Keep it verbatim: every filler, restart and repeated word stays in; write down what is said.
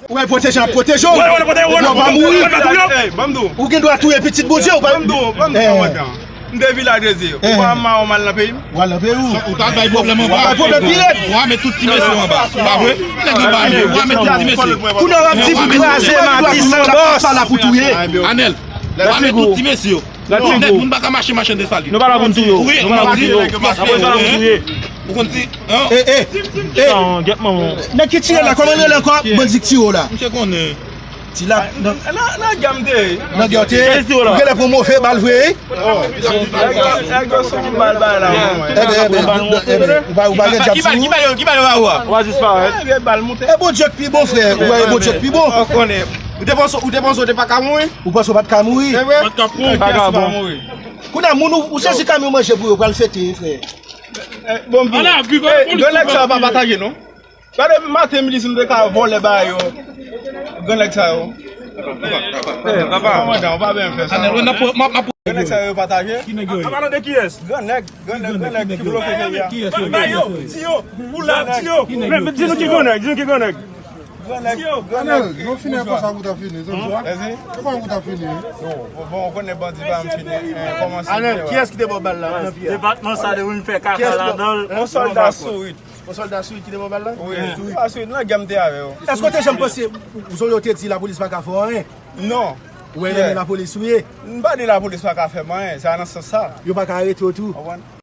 Ou wè pwoteje ap pwoteje w. Ou pa mouri. Ou gen dwa touye pitit Bondye, ou pa. M te vilaj Dezi. Ou pa mawon mal nan peyi m. W al nan peyi w. Ou ta bay pwoblèm anba. Bay pwoblèm pi rèd. W a met tout ti mesye anba. Pa vre? Nèg anba yo. W a met tout ti mesye. Kounye a w ap di pou kraze Matisan bòs. Sa la pou touye. Anèl. W a met tout ti mesye yo. Nèg moun pa ka mache machann de sali. Nou pa la pou n touye w. Nou pa la pou n touye w. Apre sa la pou n touye. Ou konn di, hein? Eh, eh, eh. Gèt manman. Nèg ki tire la, kòman l rele ankò? Bandi k tire w la. Misye konnen. Ti la, nan, nan gè m te ye. Nan gè w te ye? Ou genlè pran move bal vre, wi? Nèg yo, nèg yo son bal bay la. Eben, eben, eben, ou pa, ou pa gen djab sou ou? Ki bal, ki bal yo ba ou a? Ou pa disparèt. Vye bal moute. E Bondye k pi bon, frè. Ou wè, e Bondye k pi bon. Ou konnen. Ou te panse, ou te panse ou te pa ka mouri? Ou panse w pa t ka mouri? E vre? Kiyès ki pa mouri? Kounye a, moun ou, ou sezi kamyon manje pou yo, pral fete, frè. Eh, bon, vini. Eh, gran nèg sa yo pa pataje, non. Gade maten, midi, si nou te ka vòlè ba yo. Gran nèg sa yo. Eh, papa. Kòmandan, ou pa byen fè sa. Gran nèg sa yo pataje. An palan de kiyès? Gran nèg, gran nèg, gran nèg ki bloke peyi a. Ba yo, di yo, pou la, di yo. Men, men, di nou ki gran nèg, di nou ki gran nèg. Gran nèg, gran nèg. Nou fini, e konsa pou ta fini. Se konsa pou ta fini. Bon, bon, ou konnen bandi pa m fini. Kòmanse. Anèl, kiyès ki te ba w bal la? Depatman sa de moun fè kaka ladan l. Yon sòlda sourit. Yon sòlda sourit ki te ba w bal la? Wi. Sourit. Nan gè m te avè yo. Èske w te janm panse, jan yo te di lapolis pa ka fè w anyen? Non. Ou wè nan men lapolis ou ye? M pa di lapolis pa ka fè m anyen, se pa nan sans sa. Yo pa ka arete w tou? Konprann?